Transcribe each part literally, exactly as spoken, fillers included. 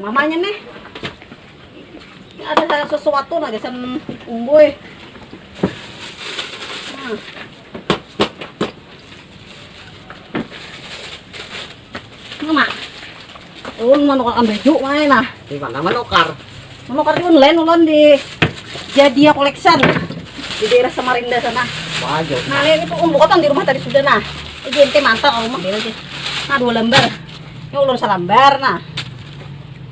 Namanya nih. Ada sesuatu nah gasan umbui. Nah. Mana? Ulun manukarkan baju mana nah. Di mana manukar? Manukar di online ulun di Jadia Collection di daerah Samarinda sana. Wah, jauh. Nah, ini tuh umbu kotong di rumah tadi sudah nah. Ini ente mantar ke rumah dia lagi. Nah, dua lambar. Ini ulun salambar nah.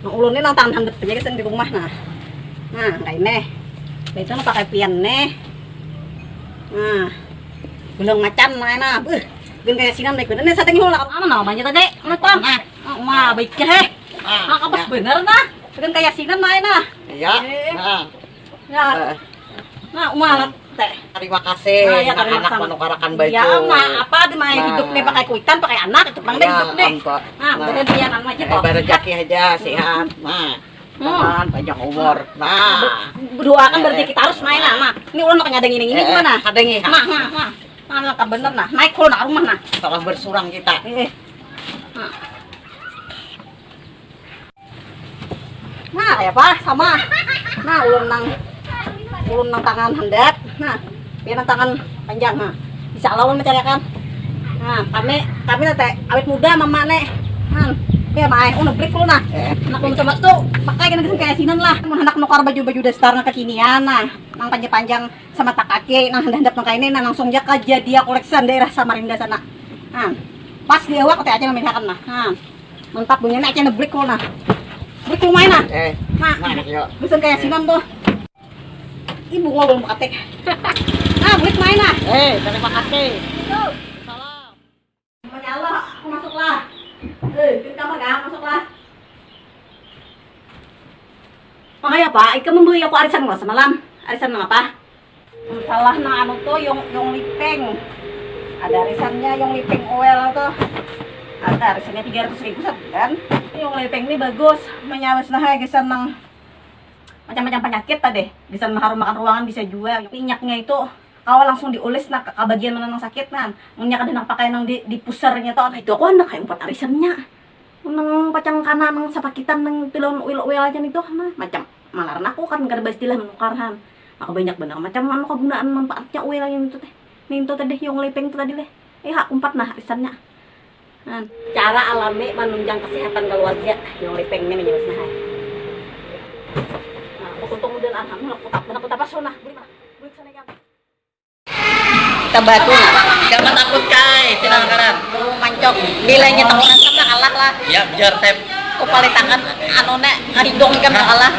Nah, ulun ini nang tangan handap aja gasan di rumah nah. Nah, kayak ini. Itu nah pakai pian nih. Nah, bilang macan nah, nah. Beuh, bikin kayak sinan baik bener nih. Satengah lah. Apa namanya tadi? Lupa. Nah, wah, baik ya. Nah, kapas bener nah. Bikin kayak sinan nah, nah. Iya. Eh. Nah. Ya. Eh. Nah, wah, teh. Terima kasih. Nah, ya, terima kasih. Anak manukarakan baju. Ya, nah, apa di mana hidup nih pakai kuitan, pakai anak itu kan hidup nih. Nah, berhenti ya, anak aja toh. Berejaki aja, sehat. Nah. Hmm. Tahan, panjang umur. Nah. Berdoakan berarti kita harus main nah. Nah, ini ulun makanya ada ngini-ngini gimana? Ada ngini. Nah, nah, nah. Nah, lengkap bener nah. Naik kalau nak rumah nah. Salah bersurang kita. Eh. Nah. Nah, ya apa? Sama. Nah, ulun nang ulun nang tangan handap. Nah, dia nang tangan panjang. Nah, insya Allah ulun mencariakan. Nah, kami kami nanti awet muda mama nih. Nah, ya mai, oh neblik lu nah. Anak ulun sama tuh pakai kena kayak sinan lah. Mun hendak nukar baju-baju daster nang kekinian nah, nang panjang-panjang sama tak kaki, nang handap-handap nang kayak ini, nah langsung aja ke Jadia Collection daerah Samarinda sana. Nah, pas di awak teh aja memilihakan nah. Nah, mantap punya nak cina blik lo nah. Blik lo main nah. Eh, nah, nah, yuk. Bisa kayak sinan tuh. Ibu ngomong pakai. Nah, blik main nah. Eh, terima kasih. Salam. Pakai Allah, aku masuklah. Eh, kita mah gak masuklah. Makanya apa? Ika membeli aku arisan lo semalam. Arisan apa? Salah nang anu tuh, Yong, Yong Lipeng. Ada arisannya Yong Lipeng Oil tuh. Ada arisannya tiga ratus ribu sabulan. Yong Lipeng ini bagus, menyawas nah gasan nang macam-macam penyakit tadi. Gasan harum makan ruangan bisa juga. Minyaknya itu kawa langsung diulis nah ka bagian mana nang sakit nah. Munnya kada nang pakai nang di, di pusernya tuh. Nah, itu aku anak kayak empat arisannya. Nang pacang kana nang sapakitan nang pilawan uil-uil aja nih tuh nah macam malarn aku kan kada baistilah menukar han. Maka banyak banar macam anu kagunaan manpaatnya uil yang itu teh. Nih itu tadi yang lepeng itu tadi leh. Eh hak umpat nah arisannya. Nah, cara alami manunjang kesehatan keluarga yang lepeng ini menjelaskan. Nah, aku untung udah alhamdulillah aku tak benar aku tak pas nah beli mana beli sana kan. Kita batu nah. Jangan takut kai, pinangkaran. Mancok. Bila nya tahunan sama kalah lah. Ya, biar tep. Kupalitakan anu nek hidung ikan kalah.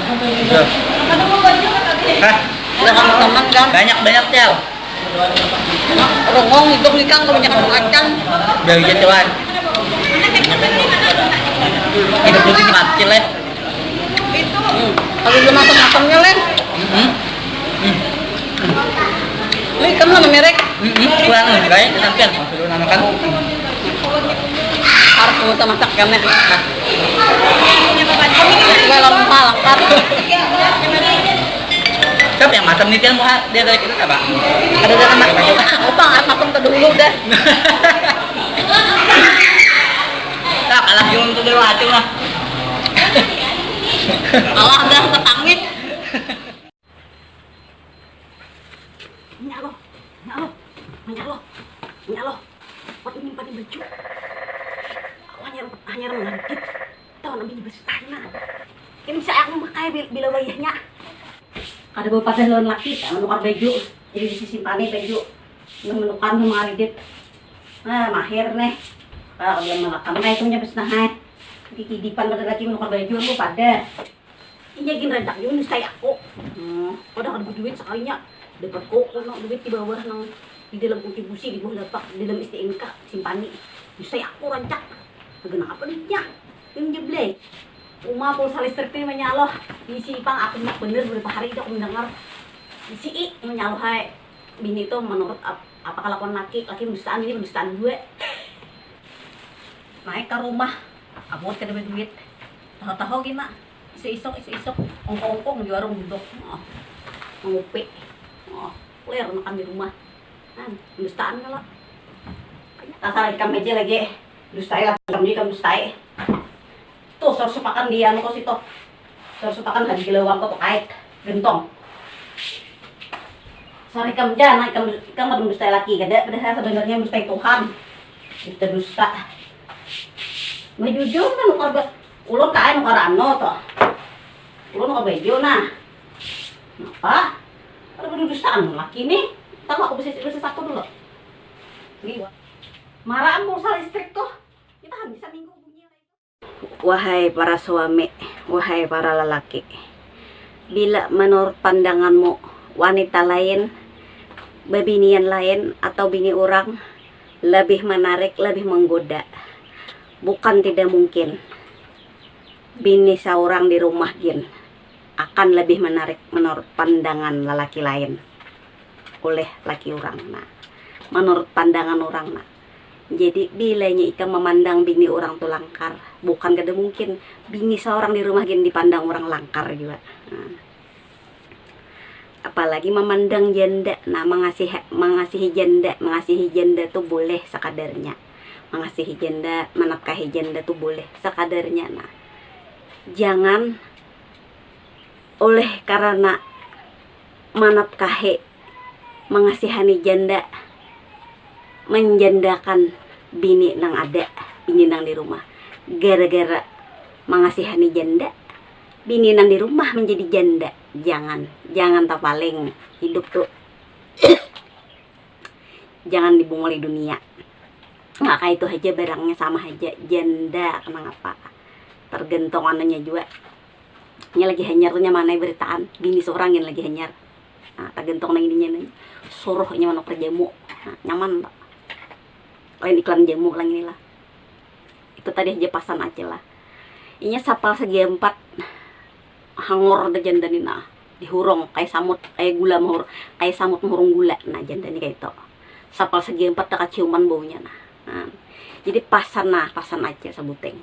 Hah? Jangan teman kan. Banyak banyak cel. Rongong hidung ikan kalau jangan makan. Biar aja cuan. Hidup dulu mati leh. Kalau belum masuk makamnya leh. Hmm. Ini kamu nama merek? Hmm. Kurang lagi kayak sampean. Suruh namakan. Harus mau sama masak kan ya. Kalau malah kan. Siapa yang masak nih kan muha dia dari kita apa? Ada ada nama. Apa harus makan terdahulu dah. Nah, kalah jauh untuk dulu aja lah. Kalah dah tetangit. Nya lo, nya lo, nya lo, nya lo. Buat ini pakai baju. Aku hanya hanya mengangkit. Tahu nabi besi tanya. Ini saya aku pakai bila wayahnya. Kada bawa pada lawan laki, menukar baju. Jadi disimpan baju. Menukar sama aridit. Nah, mahir nih. Kalau dia melakam nah itu nya besi nah. Di kidipan pada lagi menukar baju aku pada. Inya gin rancak jua nustai aku. Hmm, kada kada beduit sakalinya. Dapat kok kono duit di bawah nang di dalam kontribusi di bawah lapak di dalam S T N K simpani. Nustai aku rancak. Kenapa duitnya? Yang jeblay. Uma pulsa listrik ni manyaloh. Isi pang aku nak bener berapa hari itu aku mendengar. Isi i manyaloh hai. Bini tuh menurut ap- apa kelakuan laki, laki mendustaan bini mendustaan gue. Naik ke rumah, abot kada berduit. Tahu-tahu gina, isu isuk isu isuk ongkong-ongkong di warung duduk. Oh, ngopi. Oh, ler makan di rumah. Nah, dustaan kalau dasar ikam aja lagi dustai lah, ikam juga dustai. Tuh, Sarsupakan di anu ko situ. Sarsupakan hari gelawang ko tu kait gentong. Sar ikam ja, nah ikam, ikam kada mendustai laki kada, padahal sebenarnya mendustai Tuhan. Dusta-dusta. Bajujur kan nukar ba, ulun kain nukar anu tuh. Ulun nukar baju nah. Kenapa? Kada berdudustaan laki nih. Tahu aku bisa bisa satu dulu. Liwat. Marah pulsa listrik tuh. Kita habis seminggu bunyi. Wahai para suami, wahai para lelaki, bila menurut pandanganmu wanita lain, bebinian lain atau bini orang lebih menarik, lebih menggoda, bukan tidak mungkin bini seorang di rumah gin akan lebih menarik menurut pandangan lelaki lain oleh laki orang nah, menurut pandangan orang nah. Jadi bilanya ikam memandang bini orang tu langkar, bukan kada mungkin bini seorang di rumah gin dipandang orang langkar juga nah. Apalagi memandang janda nah, mengasihi, mengasihi janda, mengasihi janda tu boleh sekadarnya, mengasihi janda, menafkahi janda tu boleh sekadarnya nah. Jangan oleh karena manafkahi, mangasihani janda, manjandakan bini nang ada, bini nang di rumah. Gara-gara mangasihani janda, bini nang di rumah menjadi janda. Jangan, jangan tapaling hidup tu. Jangan dibunguli dunia. Nah, kaya itu haja barangnya sama haja, janda kena ngapa. Tergantung anunya jua. Nya lagi hanyar tu nyaman ai beritaan, bini seorang gin lagi hanyar. Nah, tagantung nang ininya nih. Suruh inya manukar jamu. Nah, nyaman tu. Lain iklan jamu lah ngini lah. Itu tadi haja pasan acil lah. Inya sapal segi ampat hangor da janda ni nah. Dihurung kaya samut, kaya gula mahur, kaya samut mahurung gula. Nah, janda ni kaya itu. Sapal segi ampat da kaciuman baunya nah. Nah, jadi pasan nah, pasan acil sabuting.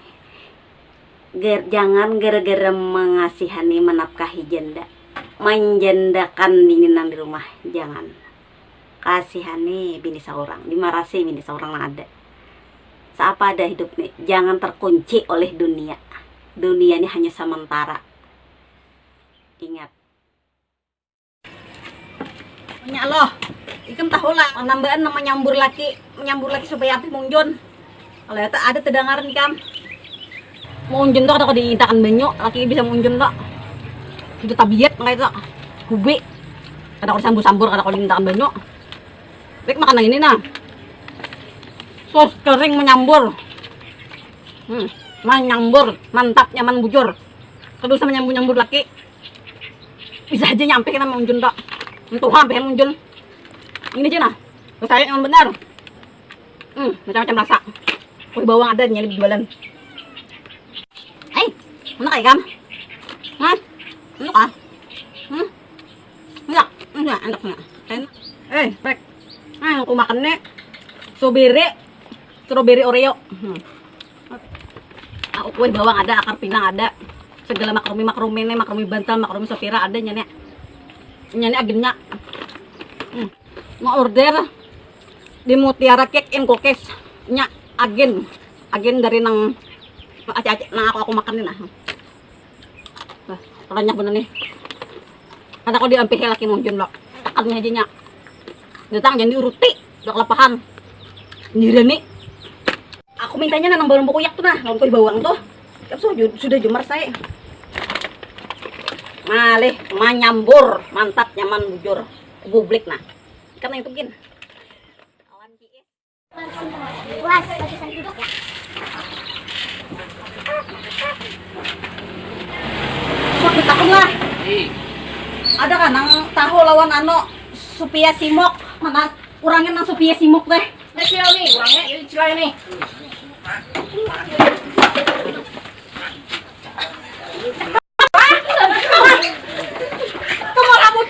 Ger, jangan gara-gara mangasihani manafkahi janda, manjandakan bini nang di rumah, jangan. Kasihani bini saurang, dimarasi bini saurang nang ada. Saapa ada hidup ni, jangan terkunci oleh dunia. Dunia ni hanya samantara. Ingat. Nya Allah, ikam tahu lah, nambaan nang manyambur laki, manyambur laki supaya ampih munjun. Kalau itu ada tedengaran ikam. Munjun tu kada kau diintakan banyu, laki bisa munjun tu. Sudah tabiat kaya itu. Hubi. Kada kau disambur-sambur, kada kau diintakan banyu. Baik makan nang ini nah. Sos kering manyambur. Hmm, manyambur, mantap nyaman bujur. Kada usah manyambur-nyambur laki. Bisa haja nyampih kena munjun tu. Ntuha ampih munjun. Ini aja nah. Percaya nyaman benar. Hmm, macam-macam rasa. Kuih bawang ada nyari jualan. Hei, mana kayak kamu? Hah? Mana kah? Hmm? Enggak, enggak, enggak, enggak. Enak. Eh, Rek. Nah, aku makan nih. Strawberry, strawberry Oreo. Hmm. Aku kue bawang ada, akar pinang ada. Segala makrumi, makrumi nih, makrumi bantal, makrumi sopira ada nyane. Nyane agennya. Hmm. Mau order di Mutiara Cake and Cookies. Nya agen, agen dari nang acik-acik nang aku aku makan nih nah. Nah, renyah bener nih. Kada kau diampihi laki munjun lo. Takannya aja nya. Datang jangan diuruti, udah kelapahan. Nyirani. Aku mintanya nanang balon kuyak tuh nah, lawan kuih bawang tuh. Kan sudah, sudah jumar saya. Malih manyambur, mantap nyaman bujur. Bublik nah. Ikan yang itu gin. Awan kiis. Puas, satu satu. Sakit aku lah. Ada kan nang tahu lawan anu supia simok. Mana kurangnya nang supia simok teh. Nah, sila nih, kurangnya ini sila nih. Kamu rambut.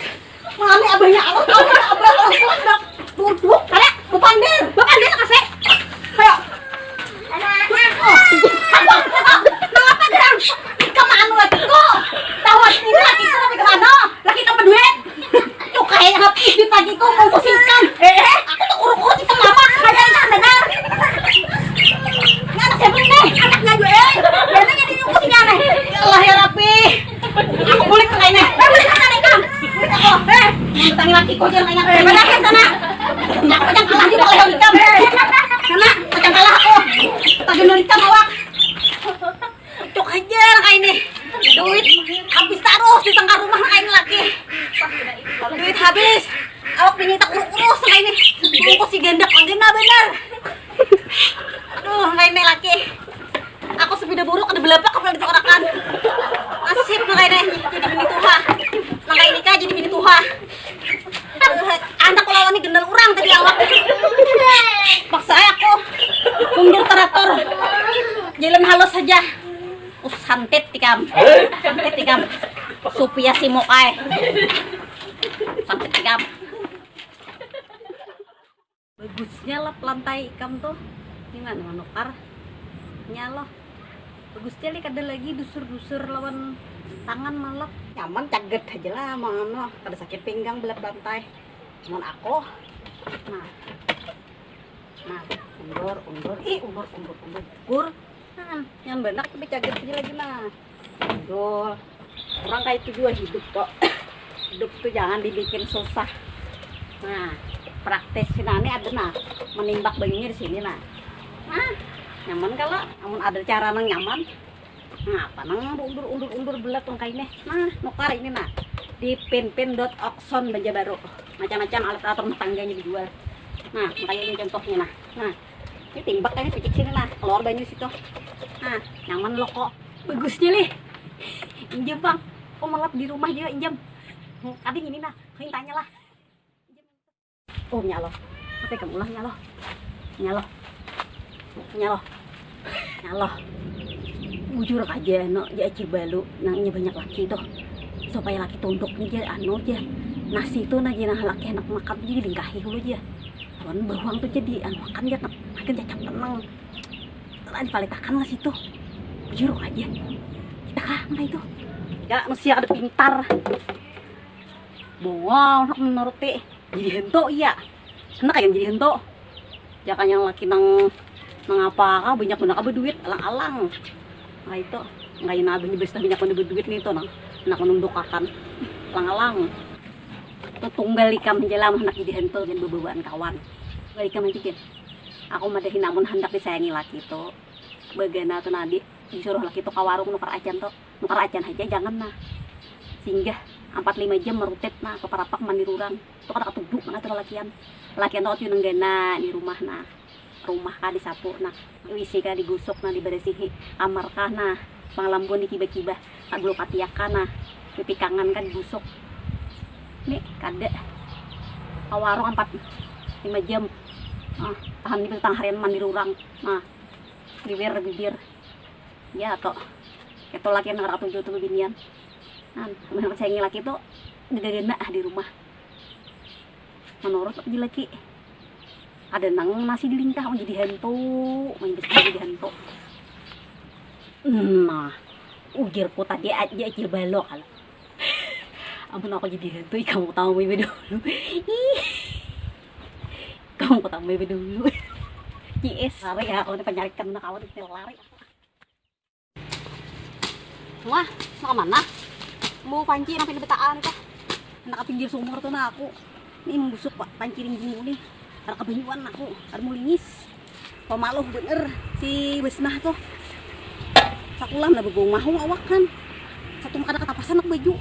Mami abahnya Allah tahu abah Allah tahu dok. Duduk, kada, bapander, bapander kasih. Ayo. Napa gerang? Kamu anu lagi kok. Tahu ini lagi itu lagi kemana? Lagi kamu duit. Tuh kayak habis duit lagi kok mau kusingkan. Eh, aku tuh uruk-uruk itu mama. Ada yang sadar. Ini anak siapa ini? Anaknya gue. Biasanya di kusingnya Mendatangi laki kau jangan ingat. Eh, mana sana? Aku jangan kalah juga lawan ikam. Sana, jangan kalah aku. Tajam lawan ikam awak. Cok aja kayak ini. Duit habis terus di tengah rumah kayak ini laki. Duit habis. Awak bini tak urus-urus kayak ini. Bungkus si gendak anggena benar. Aduh, kayak ini laki. Aku sepeda buruk ada belapak apa ditorakan. Nasib nang kayak ini jadi bini tuha. Nang kayak ini kah jadi bini tuha. Anak lawan ini gendal orang tadi awak. Paksa aku mundur teratur. Jalan halus saja. Us santit tikam. Santit tikam. Supaya simok ai. Santit tikam. Bagusnya lap lantai ikam tuh. Ini mana manukar? Nyaloh. Bagusnya li kada lagi dusur-dusur lawan tangan malap. Nyaman caget aja lah mangano. Kada sakit pinggang belap lantai. Cuman aku. Nah. Nah, undur, undur. Ih, undur, undur, undur. Kur. Nah, yang benar tapi caget aja lagi nah. Undur. Orang kayak itu juga hidup kok. Hidup tuh jangan dibikin susah. Nah, praktis sih nah, ini ada nah menimbak banyunya di sini nah. Nah, nyaman kalau amun ada cara nang nyaman. Nah, apa nang undur undur undur belat tong kayak ini. Nah, nukar ini nah di pinpin dot auction Banjarbaru. Macam-macam alat-alat rumah tangganya dijual. Nah, kayak ini contohnya nah. Nah, ini timbak ini picik sini nah, keluar banyu situ. Nah, nyaman lo kok. Bagusnya lih. Injam bang. Kok melap di rumah juga injam. Kadang ini nah, kau tanya lah. Oh nyaloh. Apa kamu lah nyaloh? Nyaloh. Nyaloh. Nyaloh. Bujur aja no, ja acil balu nang inya banyak laki tuh. Supaya laki tunduk nih ja anu ja. Nasi tuh nah ja nah laki hendak makan tuh jadi lingkahi dulu ja. Lawan bawang tuh jadi anu makan ja kan. Makin cacap tenang. Lah dipalitakan lah situ. Bujur aja. Kita kah nang itu? Ya manusia kada pintar. Bawang nak menuruti. Jadi hento iya. Anak yang jadi hento. Jangan yang laki nang nang apa kah banyak benar kah berduit alang-alang. Nah itu nggak ina abahnya besta banyak benar berduit nih itu nah. Anak menundukakan alang-alang. Tuh tunggal ikam aja lah anak jadi hento dan bebawaan kawan. Tunggal ikam aja gin. Aku madahin amun hendak disayangi laki itu bagana tuh nadi disuruh laki itu ke warung nukar acan tuh. Nukar acan aja jangan nah. Singgah empat lima jam merutit nah ke parapak mandir urang. Itu kada katuju mana tuh lalakian. Lalakian tuh atuh nang gana di rumah nah. Rumah kah disapu nah. W C kah digusuk nah diberesihi. Kamar kah nah. Panglambun dikiba-kiba. Kak bulu katiak kah nah. Pipikangan kah digusuk. Nih kada. Ke warung empat lima jam. Nah, tahan itu tengah harian mandir urang. Nah, bibir bibir. Ya toh. Itu laki yang nang katuju tuh binian. Nah, menurut saya laki tuh gagana ah di rumah. Menurut di laki ada nang nasi dilingkah mau jadi hantu, mau jadi jadi hantu. Nah, ujarku tadi aja acil balo kalau amun aku jadi hantu kamu tahu ibu dulu. Ih, kamu tahu ibu dulu. Yes, lari ya, aku udah penyarikan nak awal lari. Wah, nak mana? Mau panci nang pindah betaan kah? Nak pinggir sumur tuh nah aku. Ini membusuk pak panci ringgingku nih. Ada kebanyuan aku, ada mau lingis. Pemaluh bener si Besnah tuh. Sakulah nah bebau mahung awak kan. Satu makan katapasan aku baju.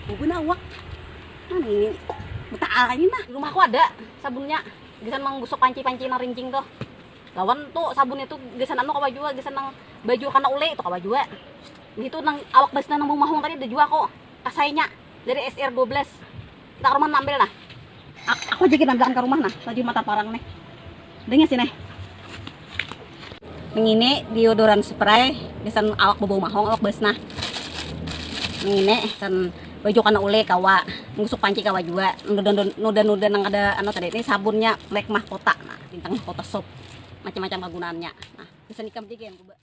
Bau bener awak. Nah ini betaan ini nah. Di rumahku ada sabunnya. Gasan menggusuk panci-panci nang ringging tuh. Lawan tuh sabun itu gasan anu kawa jua, gasan nang baju kana ule itu kawa jua. Itu nang awak basna nang bumahung tadi ada jua kok. Kasainya dari S R dua belas. Kita ke rumah ambil nah. A- aku jadi nambilakan ke rumah nah, tadi mata parang nih. Dengar sini. Mengini deodoran spray gasan awak bebau mahong awak basna. Mengini gasan baju kana ule kawa ngusuk panci kawa jua. Nuda nuda nang ada anu tadi ini sabunnya Black Mahkota nah, bintang Mahkota soap. Macam-macam kegunaannya. Nah, gasan ikam jadi yang coba.